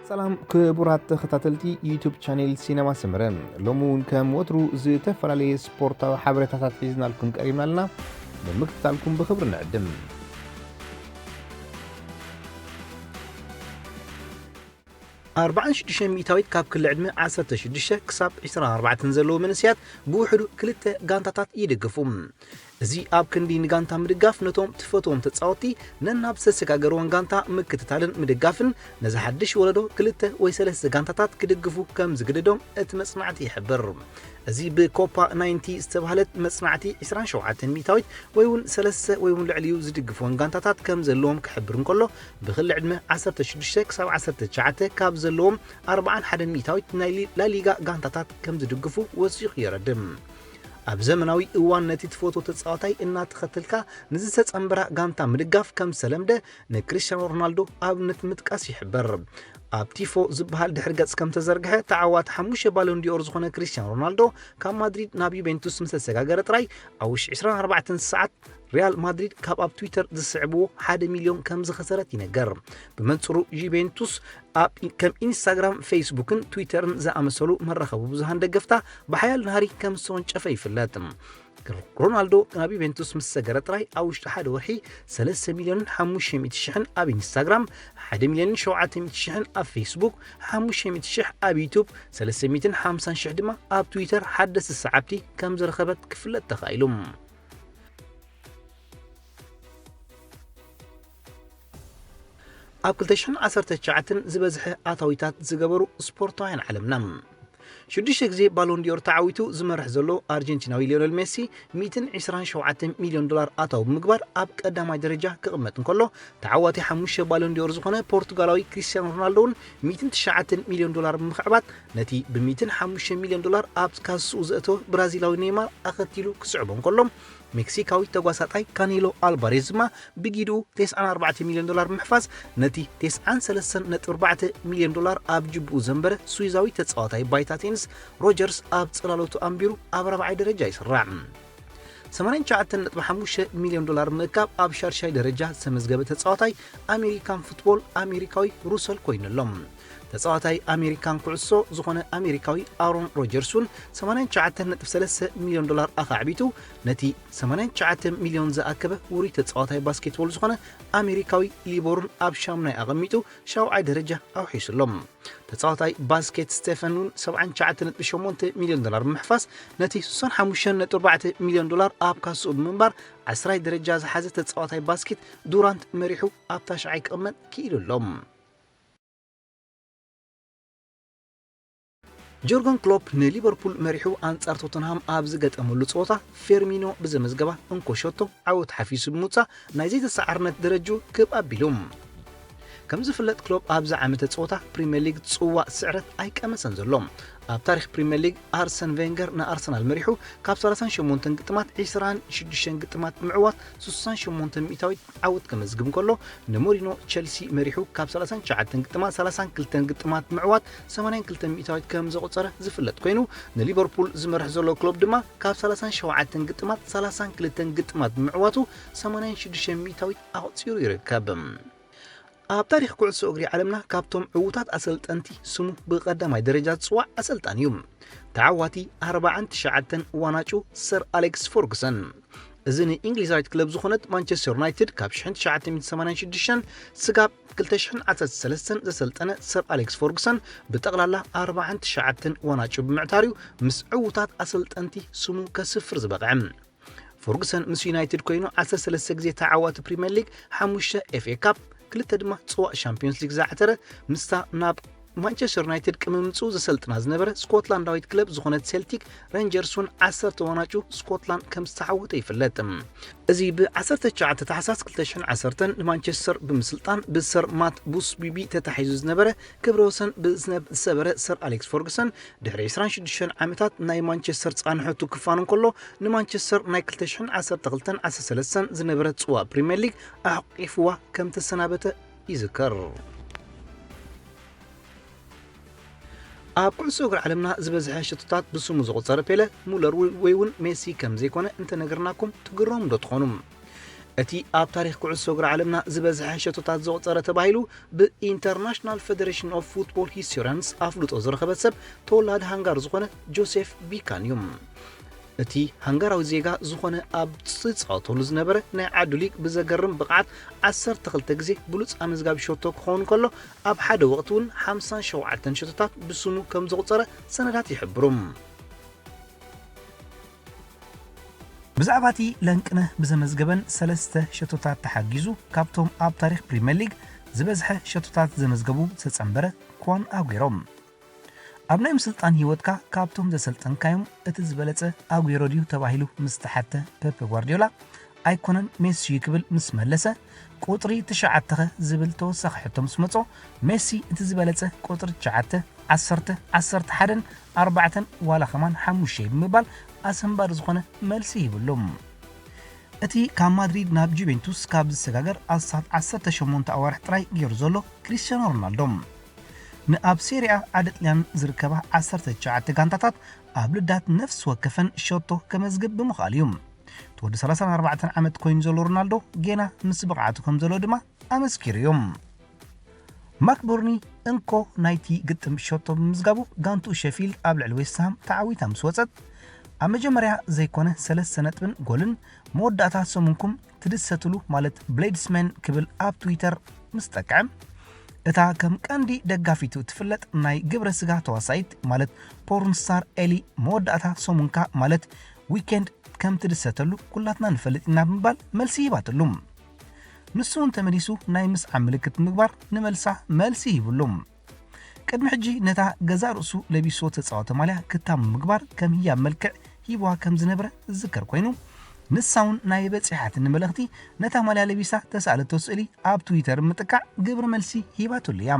ሰላም ክቡራት ተኸታተልቲ ዩቱብ ቻኔል ሲነማ ሰመረ፣ ሎሚ እውን ከም ወትሩ ዝተፈላለየ ስፖርታዊ ሓበሬታታት ሒዝናልኩም ቀሪብና ኣለና። ንምክትታልኩም ብኽብሪ ንዕድም። ኣርባዓን ሽዱሽተ ሚእታዊት ካብ ክሊ ዕድመ ዓሰርተ ሽዱሽተ ክሳብ ዕስራን ኣርባዕተን ዘለዉ መንእሰያት ብውሕዱ ክልተ ጋንታታት ይድግፉ። እዚ ኣብ ክንዲ ንጋንታ ምድጋፍ፣ ነቶም ትፈትዎም ተጻወትቲ ነናብ ዝተሰጋገርዎን ጋንታ ምክትታልን ምድጋፍን፣ ነዚ ሓድሽ ወለዶ ክልተ ወይ ሰለስተ ጋንታታት ክድግፉ ከም ዝግድዶም እቲ መጽናዕቲ ይሕብር። እዚ ብኮፓ ናይንቲ ዝተባህለት መጽናዕቲ ዕስራን ሸውዓተን ሚእታዊት ወይ እውን ሰለስተ ወይ እውን ልዕሊኡ ዝድግፍዎን ጋንታታት ከም ዘለዎም ክሕብር እንከሎ፣ ብክሊ ዕድመ ዓሰርተ ሽዱሽተ ክሳብ ዓሰርተ ትሽዓተ ካብ ዘለዎም ኣርባዓን ሓደን ሚእታዊት ናይ ሊ-፣ ላሊጋ ጋንታታት ከም ዝድግፉ ወሲኹ የረድእ። ኣብ ዘመናዊ እዋን ነቲ ትፈትዎ ተጻዋታይ እናተኸተልካ ንዝተጸንበራ ጋንታ ምድጋፍ ከም ዝተለምደ ንክሪስቲያኖ ሮናልዶ ኣብነት ምጥቃስ ይሕበር። ኣብ ቲፎ ዝበሃል ድሕሪ ገጽ ከም ተዘርግሐ ተዓዋቲ ሓሙሽተ ባሎን ዲኦር ዝኾነ ክሪስቲያኖ ሮናልዶ ካብ ማድሪድ ናብ ዩቬንቱስ ምስ ተሰጋገረ ጥራይ ኣብ ውሽጢ ዕስራን ኣርባዕተን ሰዓት ሪያል ማድሪድ ካብ ኣብ ትዊተር ዝስዕብዎ ሓደ ሚልዮን ከም ዝኸሰረት ይነገር። ብመንጽሩ ዩቬንቱስ ኣብ ኢ-፣ ከም ኢንስታግራም፣ ፌስቡክን ትዊተርን ዝኣመሰሉ መራኸቢ ብዙሃን ደገፍታ ብሓያል ናህሪ ከም ዝተወንጨፈ ይፍለጥ። ሮናልዶ ናብ ዩቬንቱስ ምስ ሰገረ ጥራይ ኣብ ውሽጢ ሓደ ወርሒ ሰለስተ ሚልዮንን ሓሙሽተ ሚእቲ ሽሕን ኣብ ኢንስታግራም፣ ሓደ ሚልዮንን ሸውዓተ ሚእቲ ሽሕን ኣብ ፌስቡክ፣ ሓሙሽተ ሚእቲ ሽሕ ኣብ ዩቱብ፣ ሰለስተ ሚእትን ሓምሳን ሽሕ ድማ ኣብ ትዊተር ሓደስቲ ሰዓብቲ ከም ዝረኸበት ክፍለጥ ተኻኢሉ። ኣብ ክልተ ሽሕን ዓሰርተ ትሽዓተን ዝበዝሐ ኣታዊታት ዝገበሩ ስፖርታውያን ዓለምና። ሽዱሽተ ግዜ ባሎን ዲኦር ተዓዊቱ ዝመርሕ ዘሎ ኣርጀንቲናዊ ሊዮነል ሜሲ ሚእትን ዕስራን ሸውዓተን ሚልዮን ዶላር ኣታዊ ብምግባር ኣብ ቀዳማይ ደረጃ ክቕመጥ እንከሎ፣ ተዓዋቲ ሓሙሽተ ባሎን ዲኦር ዝኾነ ፖርቱጋላዊ ክሪስቲያኖ ሮናልዶ እውን ሚእትን ትሽዓተን ሚልዮን ዶላር ብምኽዕባት ነቲ ብሚእትን ሓሙሽተ ሚልዮን ዶላር ኣብ ካስኡ ዘእተወ ብራዚላዊ ኔይማር ኣኸቲሉ ክስዕቦ እንከሎ፣ ሜክሲካዊ ተጓሳጣይ ካኔሎ ኣልቫሬዝ ድማ ብጊድኡ ተስዓን ኣርባዕተ ሚልዮን ዶላር ብምሕፋስ ነቲ ተስዓን ሰለስተን ነጥቢ ኣርባዕተ ሚልዮን ዶላር ኣብ ጅብኡ ዘንበረ ስዊዛዊ ተጻዋታይ ባይታ ቴኒስ ሮጀርስ ኣብ ጽላሎቱ ኣንቢሩ ኣብ ራብዓይ ደረጃ ይስራዕ። ሰማንያን ትሽዓተን ነጥቢ ሓሙሽተ ሚልዮን ዶላር ምእካብ ኣብ ሻድሻይ ደረጃ ዝተመዝገበ ተጻዋታይ ኣሜሪካን ፉትቦል ኣሜሪካዊ ሩሰል ኮይኑ ኣሎ። ተጻዋታይ ኣሜሪካን ኩዕሶ ዝኾነ ኣሜሪካዊ ኣሮን ሮጀርስ እውን ሰማንያን ትሽዓተን ነጥቢ ሰለስተ ሚልዮን ዶላር ኣኻዕቢቱ ነቲ ሰማንያን ትሽዓተ ሚልዮን ዝኣከበ ውሩይ ተጻዋታይ ባስኬትቦል ዝኾነ ኣሜሪካዊ ሊቦርን ኣብ ሻምናይ ኣቐሚጡ ሻውዓይ ደረጃ ኣውሒሱ ኣሎ። ተጻዋታይ ባስኬት ስቴፈን እውን ሰብዓን ትሽዓተ ነጥቢ ሸሞንተ ሚልዮን ዶላር ብምሕፋስ ነቲ ስሳን ሓሙሽተን ነጥቢ ኣርባዕተ ሚልዮን ዶላር ኣብ ካስኡ ብምንባር ዓስራይ ደረጃ ዝሓዘ ተጻዋታይ ባስኬት ዱራንት መሪሑ ኣብ ታሽዓይ ክቕመጥ ክኢሉ ኣሎ። ጆርገን ክሎፕ ንሊቨርፑል መሪሑ ኣንጻር ቶተንሃም ኣብ ዝገጠመሉ ጸወታ ፌርሚኖ ብዘመዝገባ እንኮ ሸቶ ዓወት ሓፊሱ ብምውጻእ ናይ ዘይተሰዓርነት ደረጅኡ ክብ ኣቢሉ። ከም ዝፍለጥ ክሎፕ ኣብዚ ዓመተ ጸወታ ፕሪምየር ሊግ ጽዋእ ስዕረት ኣይቀመሰን ዘሎ። ኣብ ታሪኽ ፕሪምየር ሊግ ኣርሰን ቬንገር ንኣርሰናል መሪሑ ካብ ሰላሳን ሸሞንተን ግጥማት ዕስራን ሽዱሽተን ግጥማት ብምዕዋት ስሳን ሸሞንተ ሚእታዊት ዓወት ከመዝግብ እንከሎ፣ ንሞሪኖ ቸልሲ መሪሑ ካብ ሰላሳን ትሽዓተን ግጥማት ሰላሳን ክልተን ግጥማት ብምዕዋት ሰማንያን ክልተን ሚእታዊት ከም ዘቑጸረ ዝፍለጥ ኮይኑ፣ ንሊቨርፑል ዝመርሕ ዘሎ ክሎፕ ድማ ካብ ሰላሳን ሸውዓተን ግጥማት ሰላሳን ክልተን ግጥማት ብምዕዋቱ ሰማንያን ሽዱሽተን ሚእታዊት ኣቑጺሩ ይርከብ። ኣብ ታሪኽ ኩዕሶ እግሪ ዓለምና ካብቶም ዕዉታት ኣሰልጠንቲ ስሙ ብቐዳማይ ደረጃ ዝጽዋዕ ኣሰልጣኒ እዩ። ተዓዋቲ ኣርባዓን ትሽዓተን ዋናጩ ሰር ኣሌክስ ፈርጉሰን። እዚ ንእንግሊዛዊት ክለብ ዝኾነት ማንቸስተር ዩናይትድ ካብ ሽሕን ትሽዓተ ሚእትን ሰማንያን ሽዱሽተን ስጋብ ክልተ ሽሕን ዓሰርተ ሰለስተን ዘሰልጠነ ሰር ኣሌክስ ፈርጉሰን ብጠቕላላ ኣርባዓን ትሽዓተን ዋናጩ ብምዕታር እዩ ምስ ዕዉታት ኣሰልጠንቲ ስሙ ከስፍር ዝበቕዐ። ፈርጉሰን ምስ ዩናይትድ ኮይኑ ዓሰርተ ሰለስተ ግዜ ተዓዋቲ ፕሪምየር ሊግ፣ ሓሙሽተ ኤፍ ኤ ካፕ፣ ክልተ ድማ ጽዋእ ሻምፒዮንስ ሊግ ዝዓተረ፣ ምስታ ናብ ማንቸስተር ዩናይትድ ቅድሚ ምምጽኡ ዘሰልጥና ዝነበረ ስኮትላንዳዊት ክለብ ዝኾነት ሴልቲክ ሬንጀርስ እውን ዓሰርተ ዋናጩ ስኮትላንድ ከም ዝተዓወተ ይፍለጥ። እዚ ብ ዓሰርተ ትሽዓተ ታሕሳስ ክልተ ሽሕን ዓሰርተን ንማንቸስተር ብምስልጣን ብሰር ማት ቡስቢቢ ተታሒዙ ዝነበረ ክብረ ወሰን ብዝነብ-፣ ዝሰበረ ሰር ኣሌክስ ፈርጉሰን ድሕሪ ዕስራን ሽዱሽተን ዓመታት ናይ ማንቸስተር ጻንሖቱ ክፋኑ እንከሎ፣ ንማንቸስተር ናይ ክልተ ሽሕን ዓሰርተ ክልተን ዓሰርተ ሰለስተን ዝነበረ ጽዋእ ፕሪምየር ሊግ ኣሕቂፍዋ ከም ተሰናበተ ይዝከር። ኣብ ኩዕሶ እግሪ ዓለምና ዝበዝሐ ሸቶታት ብስሙ ዘቑጸረ ፔለ፣ ሙለር ወይ እውን ሜሲ ከም ዘይኮነ እንተነገርናኩም ትግረሙ ዶ ትኾኑ? እቲ ኣብ ታሪኽ ኩዕሶ እግሪ ዓለምና ዝበዝሐ ሸቶታት ዘቑጸረ ተባሂሉ ብ International Federation of Football Historians ኣፍልጦ ዝረኸበ ሰብ ተወላዲ ሃንጋር ዝኾነ ጆሴፍ ቢካን እዩ። እቲ ሃንጋራዊ ዜጋ ዝኾነ ኣብ ዝጻወተሉ ዝነበረ ናይ ዓዱ ሊግ ብዘገርም ብቕዓት ዓሰርተ ክልተ ግዜ ብሉጽ ኣመዝጋቢ ሸቶ ክኸውን ከሎ፣ ኣብ ሓደ ወቕቲ እውን ሓምሳን ሸውዓተን ሸቶታት ብስሙ ከም ዘቑጸረ ሰነዳት ይሕብሩ። ብዛዕባ እቲ ለንቅነ ብዘመዝገበን ሰለስተ ሸቶታት ተሓጊዙ ካብቶም ኣብ ታሪኽ ፕሪምየር ሊግ ዝበዝሐ ሸቶታት ዘመዝገቡ ዝተጸንበረ ኩዋን ኣጉዌሮ። ኣብ ናይ ምስልጣን ህይወትካ ካብቶም ዘሰልጠንካዮም እቲ ዝበለጸ ኣጉዌሮ ድዩ ተባሂሉ ምስ ተሓተ ፔፕ ጓርዲዮላ ኣይኮነን ሜሲ እዩ ክብል ምስ መለሰ፣ ቁጽሪ ትሽዓተ ኸ ዝብል ተወሳኺ ሕቶ ምስ መጾ፣ ሜሲ እቲ ዝበለጸ ቁጽሪ ትሽዓተ፣ ዓሰርተ፣ ዓሰርተ ሓደን ኣርባዕተን ዋላ ኸማን ሓሙሽተ እዩ ብምባል ኣሰንባሪ ዝኾነ መልሲ ሂብሉ። እቲ ካብ ማድሪድ ናብ ጁቬንቱስ ካብ ዝሰጋገር ኣስታት ዓሰርተ ሸሞንተ ኣዋርሕ ጥራይ ገይሩ ዘሎ ክሪስቲያኖ ሮናልዶ፣ ንኣብ ሴሪኣ ዓዲ ጥልያን ዝርከባ ዓሰርተ ትሽዓተ ጋንታታት ኣብ ልዳት ነፍሲ ወከፈን ሸቶ ከመዝግብ ብምኽኣሉ እዩ። እቲ ወዲ ሰላሳን ኣርባዕተን ዓመት ኮይኑ ዘሎ ሮናልዶ ጌና ምስ ብቕዓቱ ከም ዘሎ ድማ ኣመስኪሩ እዩ። ማክቦርኒ እንኮ ናይቲ ግጥም ሸቶ ብምዝጋቡ ጋንትኡ ሸፊልድ ኣብ ልዕሊ ዌስትሃም ተዓዊታ ምስ ወጸት፣ ኣብ መጀመርያ ዘይኮነ ሰለስተ ነጥብን ጎልን መወዳእታ ሰሙንኩም ትድሰትሉ ማለት ብሌድስመን ክብል ኣብ ትዊተር ምስ ጠቅዐ፣ እታ ከም ቀንዲ ደጋፊቱ ትፍለጥ ናይ ግብረ ስጋ ተዋሳኢት ማለት ፖርንስታር ኤሊ መወዳእታ ሰሙንካ ማለት ዊኬንድ ከም ትድሰተሉ ኩላትና ንፈልጥ ኢና ብምባል መልሲ ሂባትሉ። ንሱ እውን ተመሊሱ ናይ ምስዓም ምልክት ምግባር ንመልሳ መልሲ ሂብሉ። ቅድሚ ሕጂ ነታ ገዛ ርእሱ ለቢስዎ ተጻወተ ማልያ ክታም ምግባር ከም ህያብ መልክዕ ሂብዋ ከም ዝነበረ ዝዝከር ኮይኑ፣ ንሳ እውን ናይ በጺሓትኒ መልእኽቲ ነታ ማልያ ለቢሳ ተሳእለቶ ስእሊ ኣብ ትዊተር ምጥቃዕ ግብረ መልሲ ሂባትሉ እያ።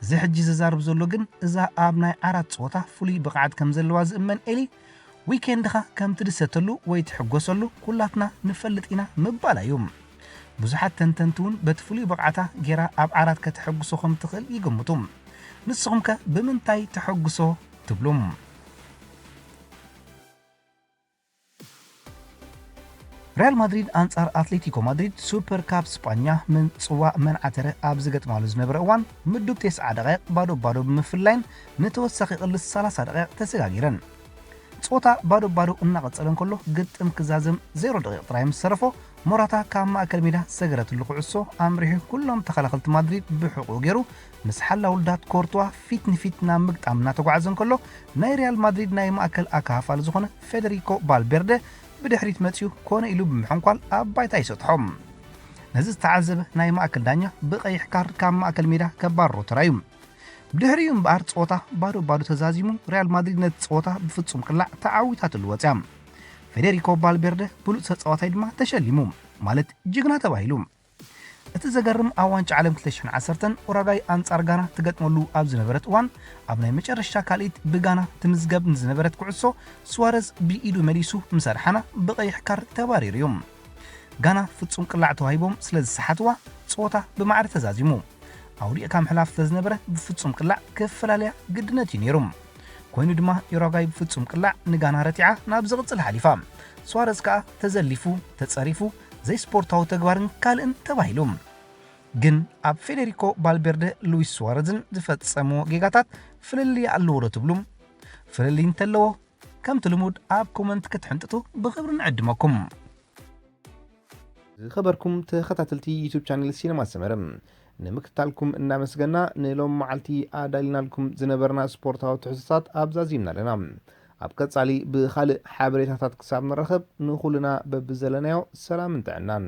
እዚ ሕጂ ዝዛረብ ዘሎ ግን እዛ ኣብ ናይ ዓራት ጸወታ ፍሉይ ብቕዓት ከም ዘለዋ ዝእመን ኤሊ፣ ዊኬንድኻ ከም ትድሰተሉ ወይ ትሕጎሰሉ ኩላትና ንፈልጥ ኢና ምባላ እዩ። ብዙሓት ተንተንቲ እውን በቲ ፍሉይ ብቕዓታ ጌራ ኣብ ዓራት ከተሐጉሶ ከም ትኽእል ይግምቱ። ንስኹም ከ ብምንታይ ተሐጉሶ ትብሉ? ሪያል ማድሪድ ኣንጻር ኣትሌቲኮ ማድሪድ ሱፐር ካፕ ስጳኛ ምጽዋእ መንዓተረ ኣብ ዝገጥማሉ ዝነበረ እዋን ምዱብ ተስዓ ደቂቕ ባዶ ባዶ ብምፍላይን ንተወሳኺ ቅልስ ሰላሳ ደቂቕ ተሰጋጊረን። ጸወታ ባዶ ባዶ እናቐጸለ እንከሎ ግጥም ክዛዘም ዜሮ ደቂቕ ጥራይ ምስ ተረፎ ሞራታ ካብ ማእከል ሜዳ ዝሰገረትሉ ኩዕሶ ኣምሪሑ ኩሎም ተኸላኸልቲ ማድሪድ ብሕቑኡ ገይሩ ምስ ሓላው ልዳት ኮርትዋ ፊት ንፊት ናብ ምግጣም እናተጓዓዘ እንከሎ ናይ ሪያል ማድሪድ ናይ ማእከል ኣካፋፋሊ ዝኾነ ፌደሪኮ ቫልቬርደ ብድሕሪት መጺኡ ኮነ ኢሉ ብምሕንኳል ኣብ ባይታ ይሰጥሖ። ነዚ ዝተዓዘበ ናይ ማእከል ዳኛ ብቐይሕ ካርድ ካብ ማእከል ሜዳ ከባርሮ ተራዩ። ብድሕሪኡ እምበኣር ጸወታ ባዶ ባዶ ተዛዚሙ ሪያል ማድሪድ ነቲ ጸወታ ብፍጹም ቅላዕ ተዓዊታትሉ ወጽያ። ፌዴሪኮ ቫልቬርደ ብሉጽ ተጻዋታይ ድማ ተሸሊሙ፣ ማለት ጅግና ተባሂሉ። እቲ ዘገርም ኣብ ዋንጫ ዓለም ክልተ ሽሕን ዓሰርተን ኡራጋይ ኣንጻር ጋና ትገጥመሉ ኣብ ዝነበረት እዋን ኣብ ናይ መጨረሽታ ካልኢት ብጋና ትምዝገብ ንዝነበረት ኩዕሶ ስዋረዝ ብኢዱ መሊሱ ምስ ኣድሓና ብቐይሕ ካርድ ተባሪሩ እዩ። ጋና ፍጹም ቅላዕ ተዋሂቦም ስለ ዝሰሓትዋ ጸወታ ብማዕረ ተዛዚሙ። ኣውዲቕካ ምሕላፍ ስለዝነበረ ብፍጹም ቅላዕ ክፈላለያ ግድነት እዩ ነይሩ። ኮይኑ ድማ ዩራጓይ ብፍጹም ቅላዕ ንጋና ረቲዓ ናብ ዝቕጽል ሓሊፋ። ስዋረዝ ከኣ ተዘሊፉ፣ ተጸሪፉ፣ ዘይስፖርታዊ ተግባርን ካልእን ተባሂሉ። ግን ኣብ ፌዴሪኮ ቫልቬርደ ሉዊስ ስዋረዝን ዝፈጸምዎ ጌጋታት ፍልልይ ኣለዎ ዶ ትብሉ? ፍልልይ እንተለዎ ከምቲ ልሙድ ኣብ ኮመንት ክትሕንጥጡ ብኽብሪ ንዕድመኩም። ዝኸበርኩም ተኸታተልቲ ዩቱብ ቻነል ሲነማ ሰመረ፣ ንምክትታልኩም እናመስገና ንሎም መዓልቲ ኣዳሊናልኩም ዝነበርና ስፖርታዊ ትሕዝቶታት ኣብዛዚምና ኣለና። ኣብ ቀጻሊ ብኻልእ ሓበሬታታት ክሳብ ንራኸብ ንኹልና በብዘለናዮ ሰላምን ጥዕናን።